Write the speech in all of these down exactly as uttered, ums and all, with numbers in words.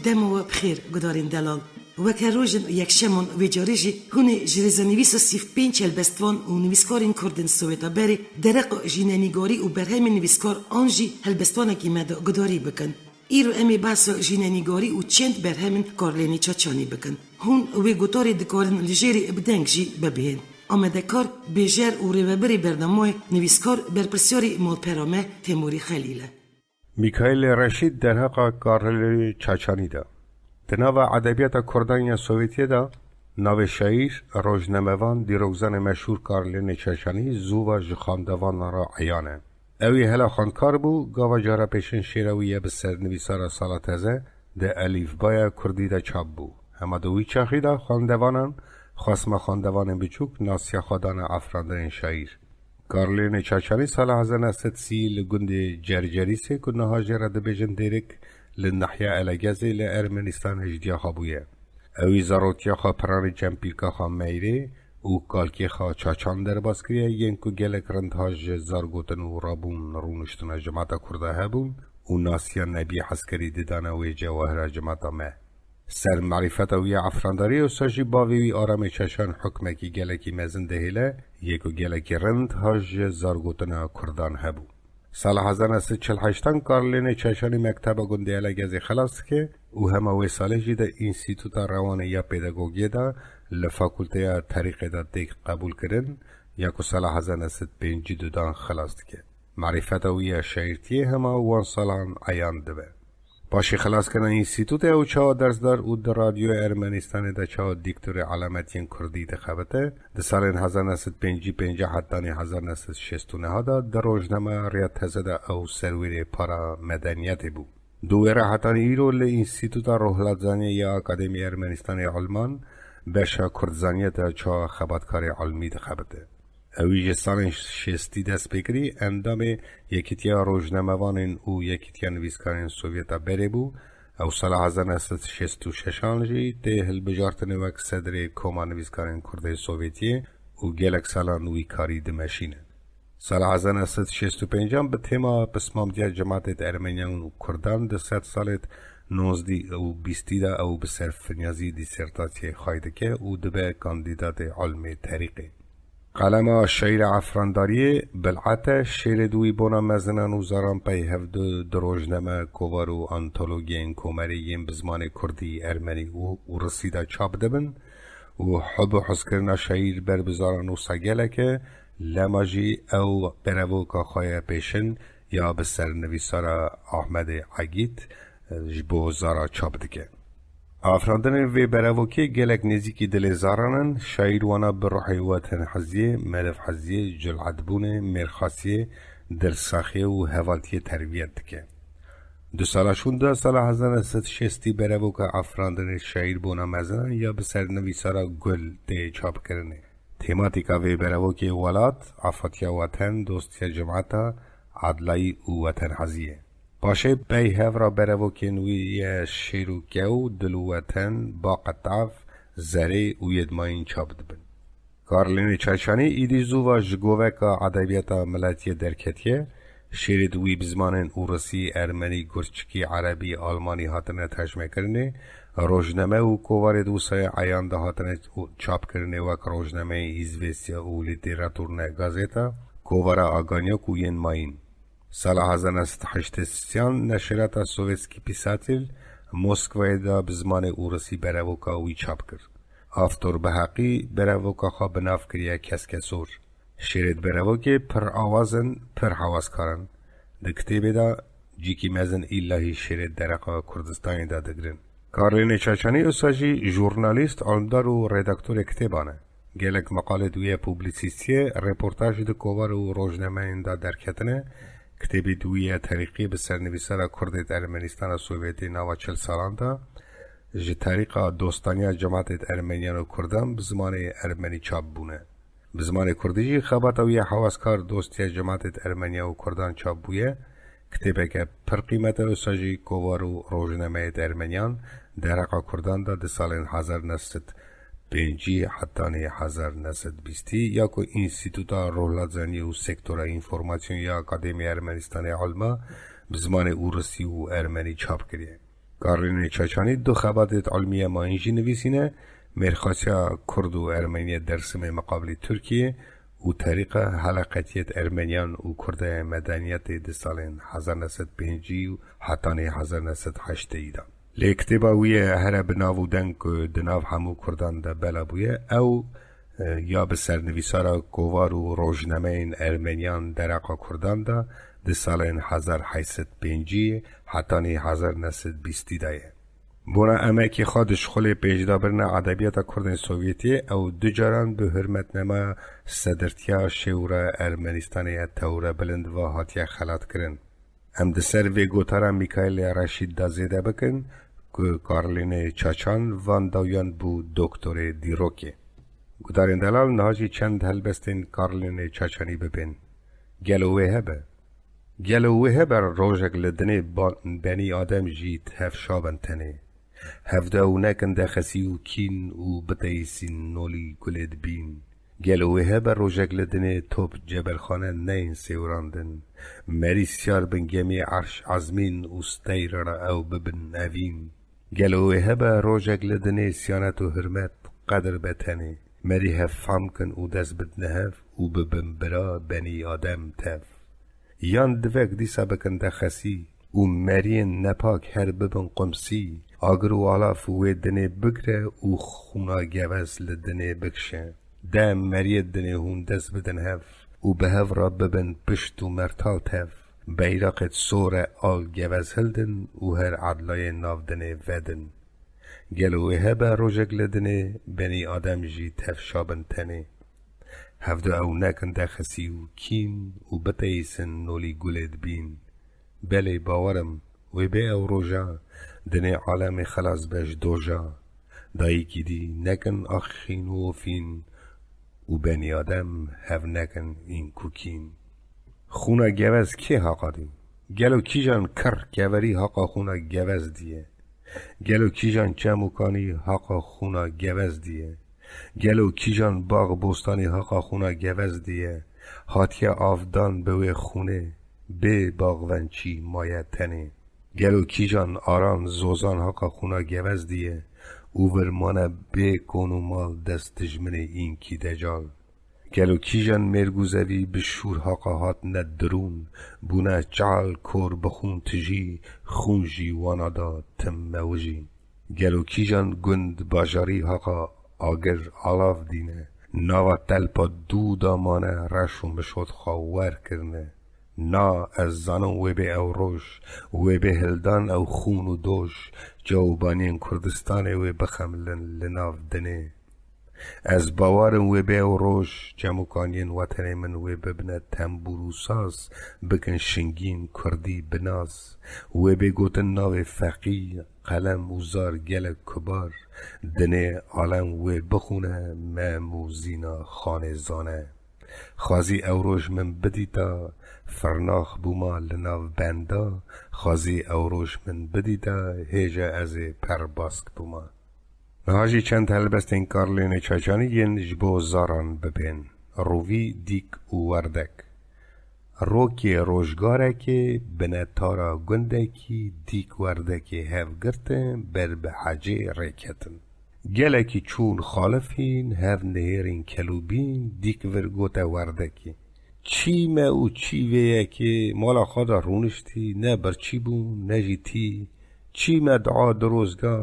Dema we bi xêr, gudarên delal. Weke rojin û yekşeman wê carê jî hûn ê ji rêzenivîsa sîv pênc helbestvan û nivîskarên Kurd ên Sowêta berê dereqa jînenîgarî û berhemên nivîskar an jî helbestvanekî me de gudarî bikin. Îro em ê behsa jînenîgarî û çend berhemên Karlênê Çaçanî bikin. Hûn wê gotarê dikarin li jêrê bi deng jî bibihên. Amadekar, bêjer û rêvebirê bernamayê, nivîskar, berpirsyarê malpera me Temûrî Xelîl e. Mîkaîlê Reşîd derheqa Karlênê Çaçanî de. Di nava edebiyata Kurdan ya Sovyetiyê de navê şaîr, rojnamevan, dîrokzanê meşhûr Karlênê Çaçanî zûva ji xwendevanan re eyan e. Ew yê hela xwendkar bû, gava cara pêşin şêra wî ye bi sernivîsara sala teze di Elîfbaya Kurdî de çap bû. Hema di wî çaxî de xwendevanan xwesma xwendevanên biçûk nasiya xwe dane afirandinên şaîr. Karlênê Çaçanî sala hezar neh sed sî li gundê Cercerîsê ku niha jê re dibêjin Dêrik li nahya Elegezê li Ermenîstanê ji diya xwe bûye. Ewî zarotiya xwe piranî çempîrka xwe Meyrê û kalkê xwe Çaçan derbas kiriye, yên ku gelek rind ha ji zargotin û rabûn rûniştina cimata Kurda hebûn û nasiya nebî eskerî didane wê cewahira cimata me. Ser marîfeta wî ya efrandariyê wisa jî bavê wî Aramê Çaçan hukmekî gelekî mezin dihêle, yê ku gelekî rind ha ji zargotina Kurdan hebû. Sala hezar neh sed çil heştan Karlênê Çaçanî mekteba gundê Elegezê xilas dike û hema wê salê jî di Înstîtuta Rewanê ya Pedagogiyê de li Fakulteya Terîqê de têk qebûlkirin ya ku sala hezar neh sed pêncî dudan xilas dike. Marîfeta wî ya şaîrtiyê hema wan salan eyan dibe. Paşê xelaskirina înstîtûtê ew çawa dersdar û di radyoya Ermenistanê de çawa dîktorê alametiyên kurdî dixebite, di salên hezar neh sed pêncî pêncî hetanî hezar neh sed şêst û neh de di rojnameya Riya Teze de ew serwêrê para medeniyetê bû. Di wê re hetanî îro li Înstîtûta Rohlatzaniyê ya Akademiya Ermenistanê Alman beşa kurdzaniyê de çawa xebatkarê ilmî dixebite. Ewî ji salên şêstî dest pê kirî, endamê Yekîtiya Rojnamevanên û Yekîtiya Nivîskarên Sovyeta berê bû. Ew sala hezar neh sed şêst û şeşan jî tê hilbijartinê wek sedrê Koma Nivîskarên Kurdên Sovyetiyê û gelek salan wî karî dimeşîne. Sala hezar neh sed şêst û pêncan bi têma Pismamtiya Cematêt Ermeniyan û Kurdan di sedsalêt nozdî û bîstî de ew bi ser finyazî dîsertasyayê xwe dike û dibe kandîdatê ilmê terîqê. Qelema şaîra efrandariyê Bil'ete şêrêd wî bona mezinan û zaran pey hevdu di rojname, kovar û antologiyên komerê yên bi zimanê kurdî, ermenî û ûrisî de çap dibin û hub û hizkirina şaîr ber bi zaran wisa gelek e, lema jî ew berevoka xwe ya pêşin ya bi sernivîsara Ahmedê Egît ji bo zara çap dike. Afirandinên vê berevokê gelek nêzîkî dilê zaran in, şaîr wana bi ruhê wetenheziyê, merivheziyê, culatbûnê, mêrxasiyê, dilsaxiyê û hevaltiyê terbiyet dike. Du sala şûnde, sala hezar neh sed şêstî berevoka afirandinê şaîr bona mezin ya bi sernivîsara Gul tê çapkirinê. Tematîka vê berevokê welat, afatiya weten, dostiya cemata, adlayî û wetenheziyê. Paşê pey hev re berevokên wî yê Şêr û Kew, Dil û Weten, Baqetav, Zerê û yê dimayîn çap dibin. Karlînê Çaçanî îdî zû ve ji goveka edebiyata miletiyê derketiye. Şêrêd wî bi zimanên ûrisî, ermenî, gurçikî, erebî, almanî hatine tercmekirinê. Rojname û kovarêd wisa yê eyan de hatine çapkirinê wek rojnameyê Îzvêsya û Lîteraturne Gazeta, kovara Aganyok û yên mayîn. Sala hezar neh sed heştê sisiyan neşirata Sovetskî Pisatîl Moskwayê de bi zimanê ûrisî berevoka wî çap kir. Avtor bi heqî berevoka xwe bi nav kiriye Keskesor. Şêrêd berevokê pir awaz in, pir hewazkar in. Di kitêbê de cîkî mezin îllahî şêrêd dereqa Kurdistanê de digirin. Karlînê Çaçanî wisa jî jurnalîst, almdar û redaktorê kitêban e. Gelek meqalêd wî ye publisîstiyê, reportaj di kovar û rojnameyên de derketine. Kitêbêd wî ye terîqî bi sernivîsara Kurdêd Ermenîstana Sovyetê nava çil salan de ji terîqa dostaniya cematêd Ermeniyan û Kurdan bi zimanê ermenî çap bûne. Bi zimanê kurdî jî xebata wî ya hewazkar dostiya cematêd Ermeniya û Kurdan çap bûye. Kitêbeke pir qîmet e, wisa jî kovar û rojnameyêd Ermeniyan dereqa Kurdan de di salên hezar neh sed pêncî hetanî hezar neh sed bîstî ya ku Înstîtuta Rohlatzaniyê û Sektora Înformasyon ya Akademiya Ermenistanê Alma bi zimanê ûrisî û ermenî çap kiriye. Karlînê Çaçanî du xebatêt ilmî ye mayîn jî nivîsîne, mêrxasiya Kurd û Ermeniyê Dersimê miqabilî Tirkiyê û terîqa heleqetiyêt Ermeniyan û Kurdê medeniyetê di salên hezar neh sed pêncî û hetanî hezar neh sed heştêyî de. Lê kitêba wî ye here bi nav û deng ku di nav hemû Kurdan de bela bûye, ew, e, ya bi sernivîsara kovar û rojnameyên Ermeniyan dereqa Kurdan de di salên hezar heşt sed pêncî hetanî hezar neh sed bîstî de ye. Bona emekê xwe dişuxulê pêşdabirina edebiyata Kurdên Sovyetiyê, ew du caran bi hurmetnama Sedirtiya Şêwra Ermenistanê ya Tewrebilind ve hatiye xelatkirin. Em di ser vê gotara Mîkaîlê Reşîd de zêde bikin ku Karlînê Çaçan van dawiyan bû doktorê dîrokê. Gudarên delal, niha jî çend helbestên Karlînê Çaçanî bibên. Gelo wê hebe? Gelo wê hebe rojek li dinê ba-, benî Adem jî tev şabin tenê? Hevde ew nekin dexesî û kîn û biteyîsîn nolî gulê dibîn. Gelo wê hebe rojek li dinê top cebelxane neyên sêwirandin? Merî siyar bin gemiyê erş ezmîn û steyr re ew bibin evîn. Gelo wê hebe rojek li dinê siyanet û hurmet qedir be tenê? Merî hev fam kin û dest bidine hev û bibin bira benî Adem tev. Yan divek dîsa bikin dexesî û meriyên nepak her bibin qumsî, agir û alav wê dinê bigre û xûna gevez li dinê bikişe. De meriyê dinê hûn dest bidin hev û bi hev re bibin pişt û mertal tev. Beyraqêt sor e al gevez hildin û her edlayê nav dinê vedin. Gelo wê hebe rojek li dinê benî Adem jî tev şabin tenê? Hevdu ew nekin dexesî û kîn û biteyîsin nolî gulê dibîn. Belê bawer im, wê bê ew roja dinê alemê xelas be ji doja. Dayikî dî nekin axîn û ofîn û benî Adem hev nekin înkukîn. Xûna gevez kê haqa dî? Gelo kîjan kir keverî haqa xûna gevez diye? Gelo kîjan çem û kanî haqa xûna gevez diye? Gelo kîjan bax bostanî haqa xûna gevez diye? Hatiye avdan bi wê xûnê, bê baxvençî maye tenê. Gelo kîjan aran zozan haqa xûna gevez diye û vir mane bê kon û mal dest dijminê înkî decal? Gelo kîjan mêrgûzevî bi şûr haqa hatine dirûn, bûne çal kor bi xûn tijî, xûn jî wana da tim mewijî? Gelo kîjan gund bajarî haqa agir alav dîne, nava telpa dû da mane reş û mişot xwe wer kirine? Na, ez zanim wê bê ew roj, wê bê hildan ew xûn û doj, çewbaniyên Kurdistanê wê bixemilin li nav dinê. Ez bawer im wê bê ew roj, çem û kaniyên wetenê min wê bibine tembûr û saz, bikin şingîn kurdî bi naz. Wê bê gotin navê feqî, qelem û zar gelek kubar, dinê alem wê bixûne mem û zîna xanê zane. Xwazî ew roj min bidîta, firnax bûma li nav benda, xwazî ew roj min bidîta, hêja ez ê perbask bûma. Niha jî çend helbestên Karlênê Çaçanî yên ji bo zaran bibên. Rûvî, dîk û werdek. Rokê rojgarekê binetara gundekî dîk werdekê hev girtin ber bi hecê rêketin. Gelekî çûn xalifîn, hev nihêrîn kelûbîn, dîk vir gote werdekî: Çî me û çî vê yekê, mala xwe de rûniştî, ne birçî bûn, ne jî tî. Çî me dua dirozga,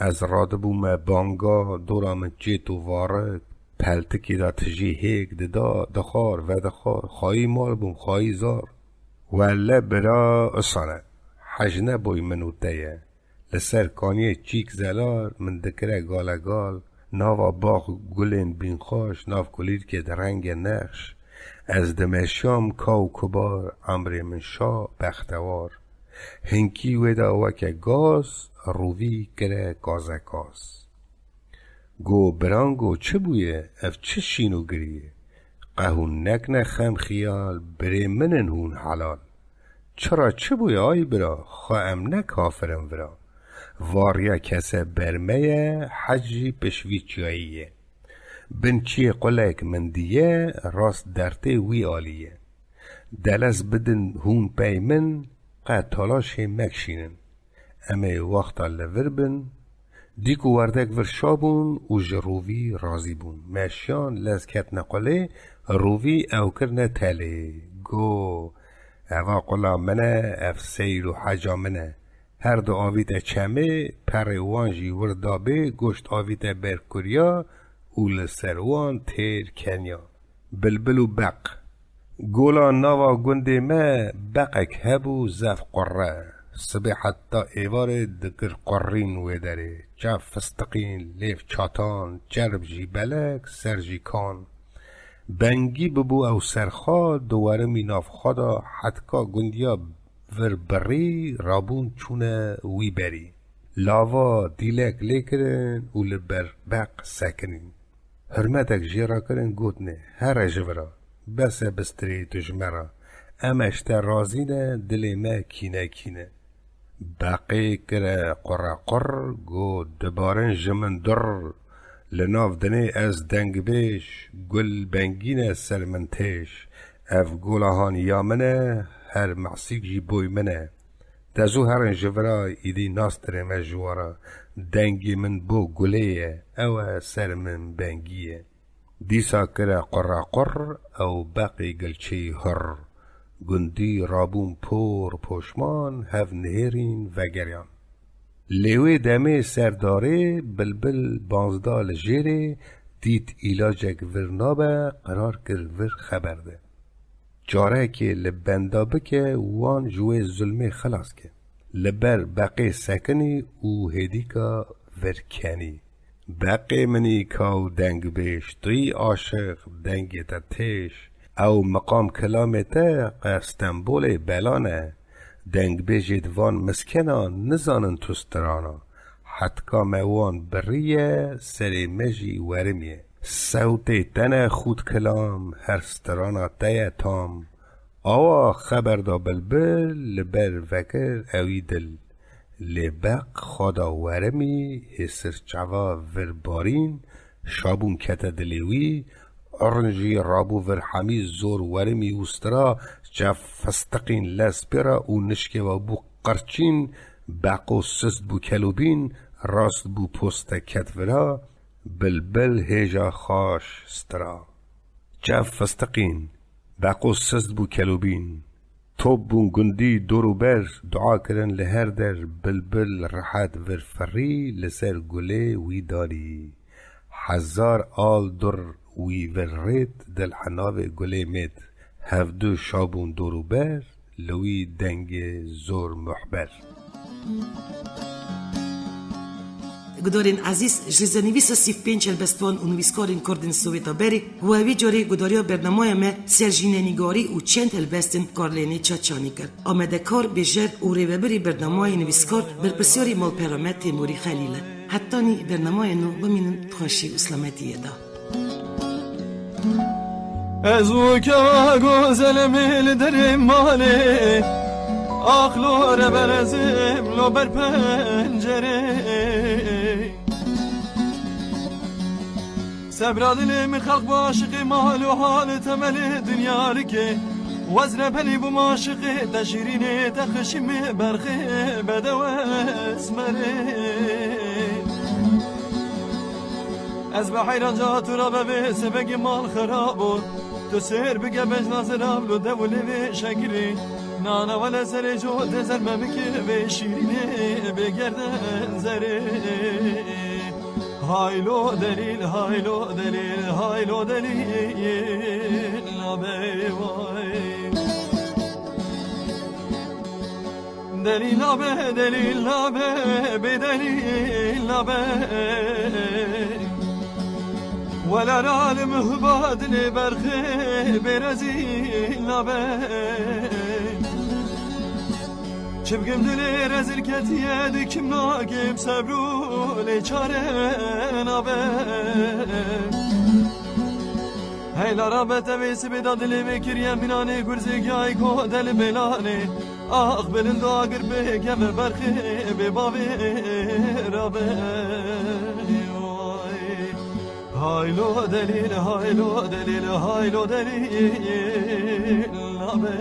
ez radibûme banga, dora min çêt û varik, peltikê de tijî hêk dida, dixwar, vedixwar, xwayî mal bûm, xwayî zar. Welle bira, isane, hej neboy min û te ye. Li ser kaniyê çîk zelar, min dikire galegal, nava bax gulên bînxweş, nav kulîlkê di renge nexş. Ez dimeşiyam ka û kubar, emrê min şa, bextewar. Hinkî wê de weke gaz, rûvî kire kazekaz. Go, birango, çi bûye? Ev çi şîn û girî ye? Qe hûn nekne xem xiyal, birê min in hûn helal. Çira çi bûye ay bira? Xwe em ne kafir in vira. Variya kese ber me ye, hec jî pişvî çiyayî ye. Bin çiyê qulek min diye, rast dertê wî alî ye. Delez bidin hûn pey min, qe talaşê mekşînin. Em ê wexta li vir bin. Dîk û werdek vir şa bûn û ji Rûvî razî bûn. Meşiyan lez ketine qulê, Rûvî ew kirine telê. Go, eva qula min e, ev seyr û heca min e. Her du avîte çemê, perê wan jî wir dabê, goşt avîte ber kurya û li ser wan têr kenya. Bilbil û beq. Gola nava gundê me beqek hebû zef qurre. Sibê heta êvarê dikir qurrîn wê derê. Çav fistiqîn, lêv çatan, çerb jî belek, ser jî kan. Bengî bibû ew serxa, di werimî navxa de hetka gundiya vir birî rabûn çûne wî berî. Lava dîlek lê kirin û li ber beq sekinîn. Hurmetek jê re kirin, gotinê, here ji vira, bes e bistirê tu ji me re. Em e ji te razî ne, dilê me kîne kîne. Beqê kire qurrequrr, got, dibarin ji min dur. Li nav dinê ez dengbêj, gul bengîne ser min têj. Ev gola haniya min e, her mesîk jî boy min e. De zû herin ji vira, îdî nastirê me ji we re. Dengê min bo gulê ye, ew e ser min bengî ye. Dîsa kire qurrequrr, ew beqî gilçî hurr. Gundî rabûn por poşman, hev nihêrîn vegeriyan. Lê wê demê ser darê, bilbil banzda li jêrê, dît îlacek vir nabe, qerar kir vir xeber de. Carekê li benda bike, wan ji wê zulmê xilas ke. Li ber beqê sekinî û hêdîka vir kenî. Beqê min î ka û dengbêj, tu yî aşiq, dengê te têj. Ew miqam kilamê te qe Stenbolê belan e. Dengbêjê di van miskena nizanin tu strana. Hetka me wan biriye, serê me jî werimî ye. Sewtê te ne xût kilam, her strana te ye tam. Awa xeber da bilbil, li ber vekir ewî dil. Lê beq xwe da werimî, hêsir çava vir barîn, şabûn kete dilê wî, urn jî rabû vir hemî zor werimî û stira, çev fistiqîn lez pê re û nişkê we bû qirçîn, beqo sist bû kelûbîn, rast bû poste ket vira, bilbil hêja xaş stira. Çev fistiqîn, beqo sist bû kelûbîn. Top bûn gundî dor û ber, dua kirin li her der, bilbil rehet vir firî, li ser gulê wî danî. Hezar al dur wî vir rêt, dil henavê gulê mêt. Hevdu şabûn dor û ber, li wî dengê zor muhber. Gudarên ezîz, ji zenivîsa sî pênc helbestvan û nivîskarên kurd ên Sowêta berê, we wî carê gudariya bernamaya me ser jînenîgarî û çend helbestên Karlênê Çaçanî kir. Amedekar, bêjer û rêvebirî bernamayê nivîskar, berpirsyarî malpera me Têmûrî Xelîl e. Hetanî bernamayê nû bimînin di xweşî û selametiyê de. Ez û kewa gozelê me li derê malê, ax lo reber ez im lo ber pencerê. Sebra dilê min xelq bi aşiqê mal û hal temelê dinya dike. Wezre belî bûm aşiqê te şîrînê te xişîmê berxê bedew esmerê. Ez bi heyran ca tu ra bevê sebegê mal xerabo. Tu sêr bike bejna zirav lo dev û lêvê şekirî. Nana wele serê jo de zer me bike vê şîrînê bê gerden zerê. Haylo delîl, haylo delîl, haylo delîl, nabê vay. Delîl nabe, delîl nabe, bê delîl nabe. Wela ralim huba dilê berxê bê rezîl nabe. Çi bikim dilê rezil ketiye dikim nakim sebru lê çare nabe. Heyla rabe tevê sibê da dilê vê kiriye minanê gurzê giyayê ko del bêlanê. Ax bilind agir bê geve berxê bê bavê rabe. Haylo delîl, haylo delîl, haylo delîl nabe.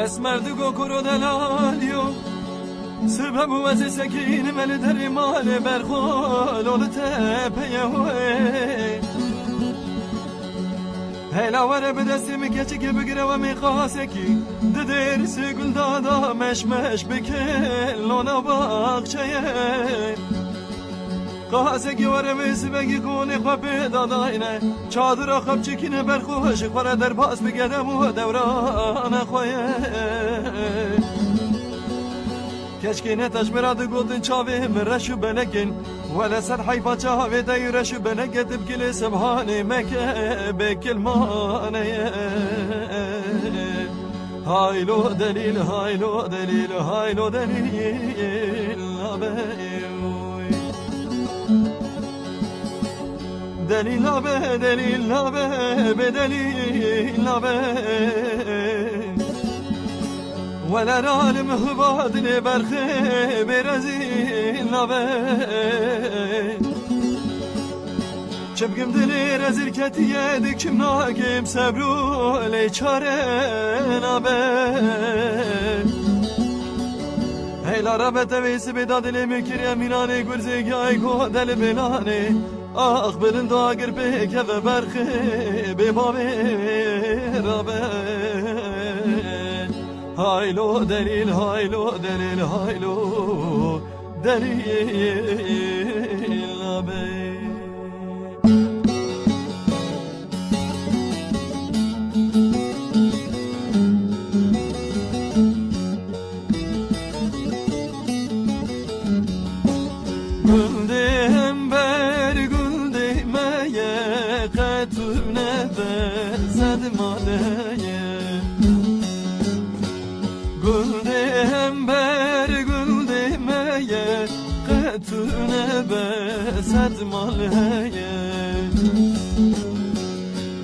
Esmer digo kuro delaliyo. Sibe bû ez ê sekînim li derê malê berxwe lo li tepeye wê. Hela were bi destê min keçikê bigire we mêqasekî. Di dêrsê gul dada meş meş bike lo nav baxçeyê. Qasekî were wê sibekî konê xwe pê dadayne. Çadira xwe biçikîne ber xwe ji xwe re derbas bike dem û dewrana xwe ye. Keşkê ne teşmira digotin çavê min reş û belekên. Wele sed heyfa çavê te yû reş û belekê tibkilê sebhanê meke bê kilmane ye. Haylo delîl, haylo delîl, haylo delîl, abe. Delîla be, delîla be, be delîla be. Wele ralim hubadinê berxê bê rezîla be. Çi bikim dilê rezil ketiye, dikim nakim sebru lê çare nabe. Heyla rebe tevê sibê da dilê min kiriye mîranê gurzê giyayê ku delê bêlanê. Ax bilind agir pêkeve berxê bê bavê rabe. Haylo delîl, haylo delîl, haylo delîl abe. Gundê hember gundê me ye, qet tu nebezed maleye. Gundê hember gundê me ye, qet tu nebezed mal heye.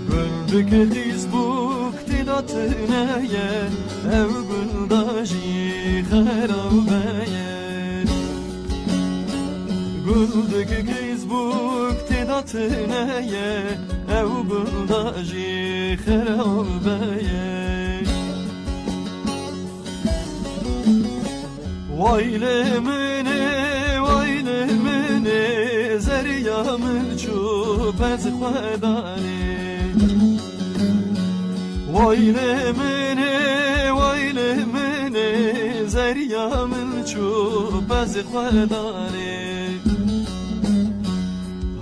Gundike qîz bûk tê de tune ye, ew gunda jî xerabe ye. Gundike qîz bûk tê de tune ye, ew gunda jî xerabe ye. Way li min ê, way li min ê, zeriya min çû bez xwedanê. Way li min ê, way li min ê, zeriya min çû bez xwedanê.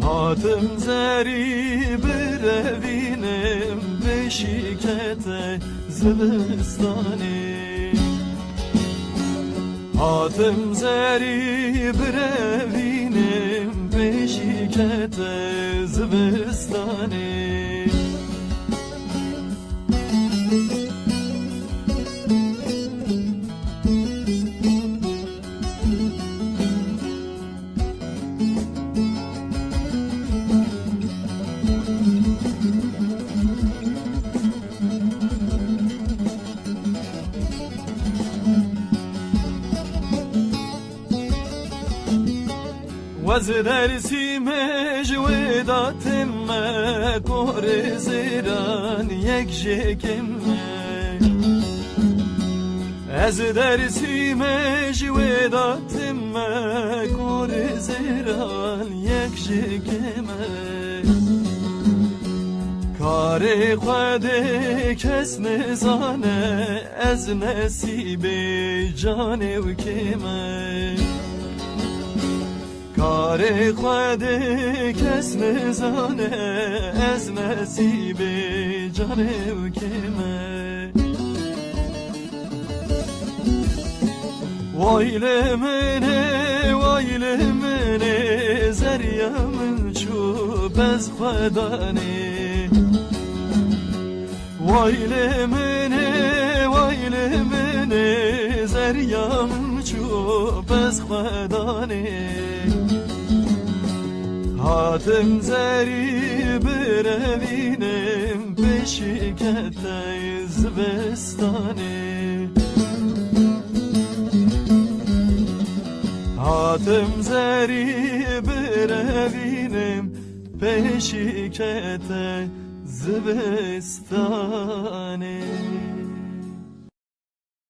Hatim zerî birevînim, pêşî kete zivistanê. Hatim zerî birevînim, pêşî kete zivistanê. Wez Dersîmê ji wê de têm me, korê zêran yek jê kêm me. Ez Dersîmê ji wê de têm me, korê zêran yek jê kêm me. Karê Xwedê kes nizane, ez nesîbê canê wikê me. Karê Xwedê kes nizane, ez nesîbê canê wikê me. Way li min ê, way li min ê, zeriya min çû bez xwedanê. Way li min ê, way li min ê, zeriya min çû bez xwedanê. Hatim zerî birevînim, pêşî kete zivistanê. Hatim zerî birevînim, pêşî kete zivistanê.